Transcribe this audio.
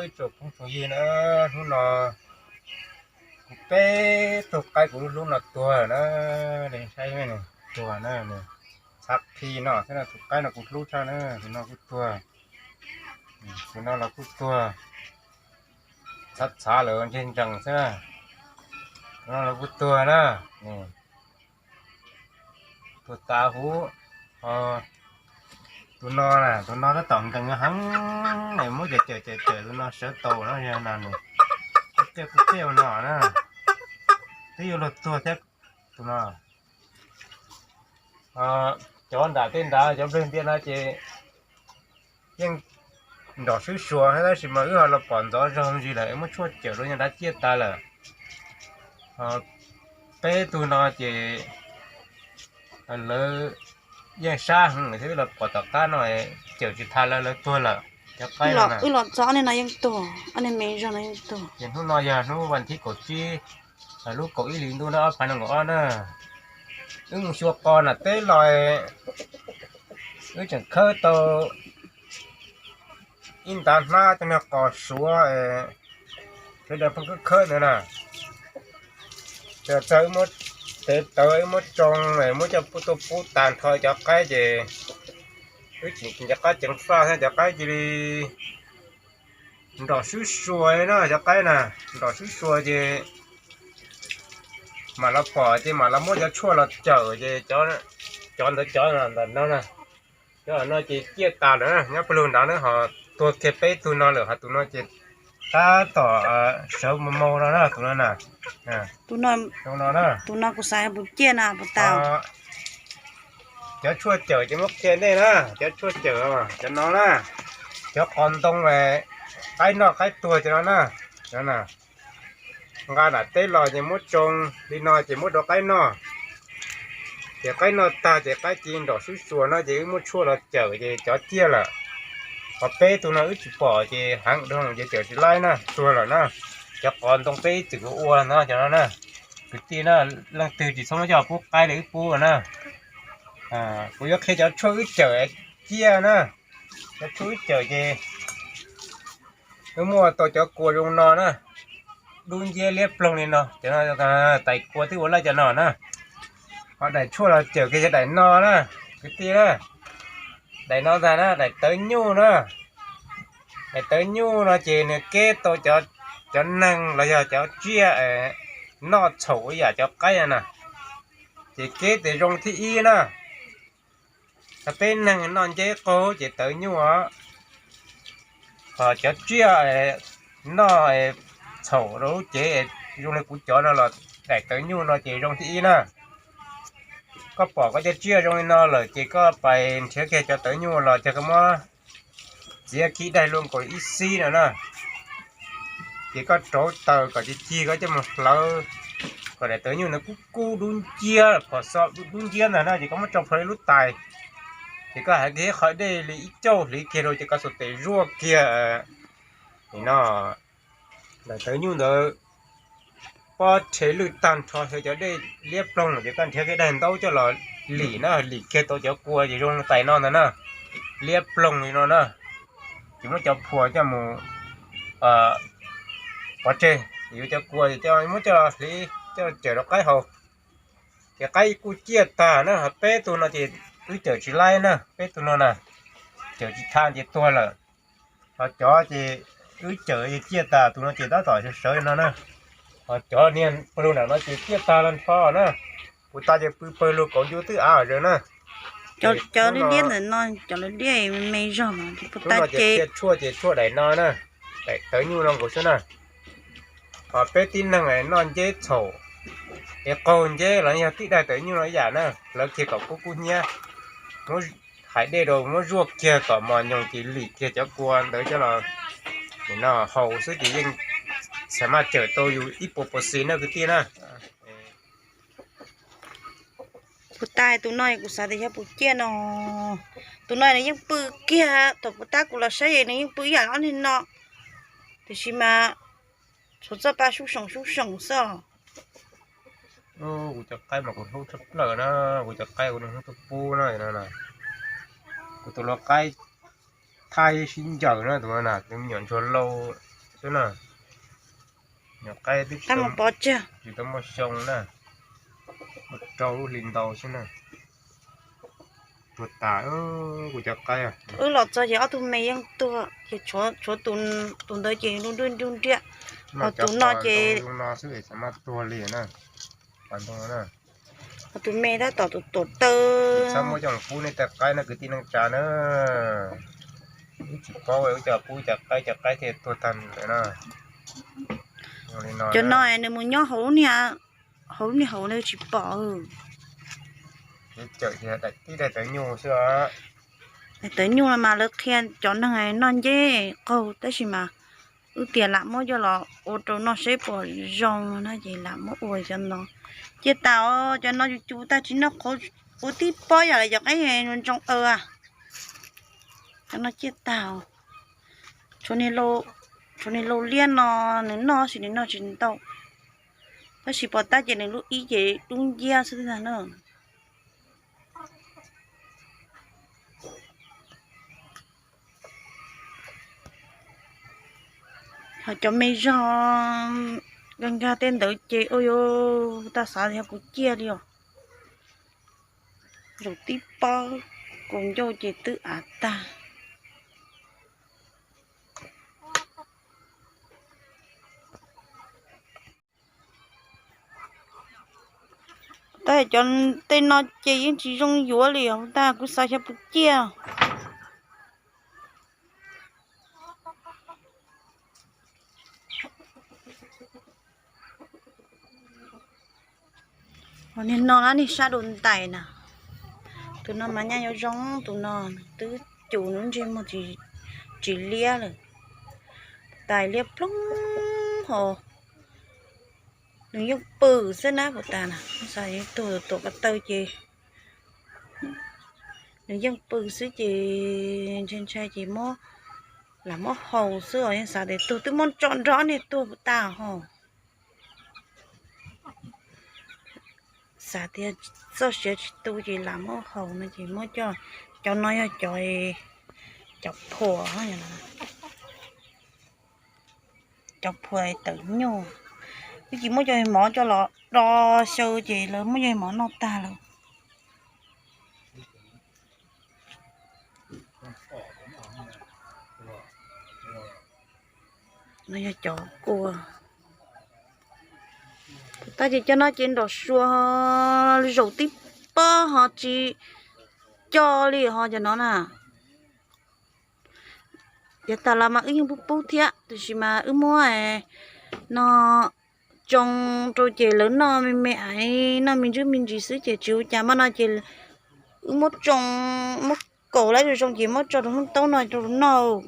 Tsoom phooj tsoom ywg na, hnub no kuv peb tug qaib kuv lub hlub no tuag na, nej saib, tuag na, txhav qhi no xwb na, tus qaib no kuv hlub tshaj na, tus no kuj tuag, tus no los kuj tuag, txhav txhav lawm ntseg ntsees xwb na, tus no los kuj tuag na, tuag tas huv. Tus no, tus no tab tom nkees heev, muab cawm cawm cawm cawm tus no sawv tau no, yog no nws, kuj qiaj kuj qiaj ua no na, twb yuav luag tuag thiab tus no. Cov nram tej nrad cov nplej ntiaj no ces yeej nrom swb sua, tab sis mas wb ho los pom ntxov zog ntsis lawm, muab tshuaj cawm rau nyob nrad ciaj tas lawm. Peb tug no ces lawv yeej sab heev thiab, wb los pom tom qab no cawm tsis tau lawv, lawv tuag lawm. Cov qaib no, wb los txog li no yeej tuag, ob niag me zog no yeej tuag. Ces hnub no yog hnub vas thib kaum tsib, lub kaum ib hlis ntuj na, ob phav nees nkaum ob na, wb mus xyuas qos nram teb los, wb tseem khawb tau ib ntav hnab cov niag qos suav, sawv daws pheej khawb khawb ntawd na. Ces txog wb muab tev tawv, wb muab tsoo, muab coj tuaj pub tas nrho cov qaib ces wb tseem ceev qab ceev faj thiab, cov qaib cia li nrom swb sua na, cov qaib na, nrom swb sua ces mam los pom ces mam los muab cov tshuaj los cawm ces cov ntawd cov ntawm no na, cov no ces ciaj tas lawm na, nyob pawg lug nrad na, ho tuag kiag peb tug no lawm, ho tus no ces tab tom sawv mus maus no na, tus no na. Tus no na, tus no kuv xav puas ciaj na puas tau. Cov tshuaj cawm ces muab qhia nej na, cov tshuaj cawm cov no na, cov qos ntoo, qaib noj qaib tuag cov no na. Nqa nram teb los ces muab tsoo li no ces muab rau qaib noj. Ces qaib noj tag ces qaib cia li nrom swb sua no ces wb muab tshuaj los cawm ces cov ciaj lawm. Ho peb tug no wb tsis pom ces heev dhau ces cawm tsis laib na, tuag lawm na. Cov qos ntoo peb ib txwm ua ua no cov no na. Kwv tij na, leej twg tsis txhob muab coj pub qaib li wb pub na. Kuv yuav qhia cov tshuaj wb cawm ciaj na. Cov tshuaj wb cawm ces wb muaj tau cov kua zoo no na, dub nciab liab ploog li no, cov no tais kua twb ua laj cov no na. Ho daim tshuaj los cawm kiag yog daim no na, kwv tij na. Daim no ntag na, daim tawv nyuj na. Daim tawv nyuj no ces nws keb tau cov neeg los yog cov tsiaj noj txhaum ib yam cov qaib no na, ces keb tes zoo thib ib na. Ho peb neeg noj nceb qaug ces tawv nyuj os. Ho cov tsiaj noj txhaum rau lub cev zoo li kuv cov no los daim tawv nyuj no ces zoo thib ib na. Koj pom koj cov tsiaj zoo li no lawm ces koj pais nrhiav kiag cov tawv nyuj los cog koj muab txiav khib daig luaj nkaus ib xib no na. Ces koj rauv taws kom cig cig koj coj mus hlawv kom daim tawv nyuj ntawd kub kub dub nciab, phom xo dub nciab ntag na, ces koj muab tso plhuav ib lub tais. Ces koj hais kiag ib qho dej li ib cauj hliv kiag rau ces koj xuas tes zuaj kiag no, daim tawv nyuj ntawd pob rhe lwj tag nrho xyov cov dej liab ploog lawm ces koj nrhiav kiag daig ntaub coj los lim na, lim kiag tau cov kua ces zoo tais no ntag na, liab ploog li no na. Ces muab cov phuas coj mus pov tseg, yuav cov kua ces muab coj los hliv coj los cawm rau qaib haus. Ces qaib kuj ciaj tag na, ho peb tug no ces wb cawm tsis laib na, peb tug no na, cawm tsis tau ces tuag lawm. Ho cov ces wb cawm ciaj tas, tus no ces tab tom sawv sawv no na. Ho cov niag pawg lug nram no ces ciaj tag los nrho na. Puas tas ces pw pawg lug kauv ncu twb av zaws na. Cov liab liab ntawm no, cov liab liab me me zog mas puas tas ces qhia tshuaj ces tshuaj daim no na, daim tawv nyuj no nkaus xwb na. Ho peb tib neeg noj nceb txhaum es qaug nceb los yog tib daig tawv nyuj no ib yam na, hlawv kiag kom kub kub hnyiab, muab hais dej rau muab zuaj kiag kom mos nyoos ces lim kiag cov kua ntawd coj los nim no haus xwb ces yeej txhais maj cawm tau yus ib puas puas xis na kwv tij na. Puas tas tus no kuv xav tias yog puas ciaj no. Tus no nws yeej pw kiag, thaum puas tas kuv los saib nws yeej pw ib yam ob niag no, tiam sis mas tshuav txoj pa sub soom sub soom xwb. Kuv cov qaib mas kuv hlub tshaj plaws na, kuv cov qaib kuv hlub tuaj pub na, kuv tus lau qaib thaij sib ncaws na, tus no na, tus me nyuam ntsuag lau xwb na. Nyuam qaib twb mus pov tseg, tsis tau muaj xyoo na, muaj rau lub hli ntau xwb na. Tuag tas, kuv cov qaib. Wb los txog ces ob tug me yeej tuag ces tshuav tus ntawd ces nruj nruj nriab, ho tus no ces no xwb es xav mas tuag li na. Ho tus me tab tom tus tuam taw. Txhob muab coj mus pub nej tej qaib no kwv tij neej tsa na. Wb tsis paub wb coj pub cov qaib, cov qaib thiaj tuag tag lawm na. Cov no nws mus nyob hauv lub niag hauv, lub niag hauv no tsis pom. Tib daim tawv nyuj xwb. Daim tawv nyuj no mas lawv qhia cov neeg noj nceb qaug tab sis mas wb tias lam muab coj los ua rau noj seb puas zoo no ces lam muab ua cov no. Ciaj tas os, cov no cus cus tag tsis noj qhuav ua tib pob yam li cov qaib ntoo aws. Cov no ciaj tas os. Tshuav niag lau liab no, nws noj sis nws noj tsis ntau, tab sis pom tab ces nws lub ib ces dub nciab xwb ntag na. Ho cov me zog nkag nkag tej ntawd ces ua yuav tau xav tias yog kuv ciaj li os. Zaum tib pob kaus ncauj ces twb av tag. Tab cov tej no ces yeej tsis zoo yuav li os, tab kuv xav xyov puas ciaj. Niag no niag sab dua ntais na, tus no mas nyaj yuav zoo, tus no twb cus nws ntsej muag tsis liab lawm, tais liab ploog ho. Nws yeej pw xwb na puas tas na, xav tuag tuam ko taw ces nws yeej pw xwb ces ntshai ntshai ces muab, lam muab haus xwb os, yeej xav tias tuag twb muab tso nrog niag tuag puas tas ho. Xav tias txoj sia tsis tu ces lam muab haus no ces muab coj, cov no yog cov, cov phuam, cov phuam tawv nyuj. Wb tsis muab cov mov coj los do xyaw ces lawv muab cov mov noj tag lawm. No yog cov kua. Tab ces cov no ces nrom sua zaum tib pob ho tsis coj li ho cov no na. Yav tas los mas wb yeej pub pub thiab, tiam sis mas wb muab no tsoo rau ces lawv noj me me aiv, noj me ntsuj me ntsis xwb ces tsis ua cas. Mas no ces wb muab tsoo, muab kaus lawv zoo zoo ces muab tso rau hoob taub no rau noj.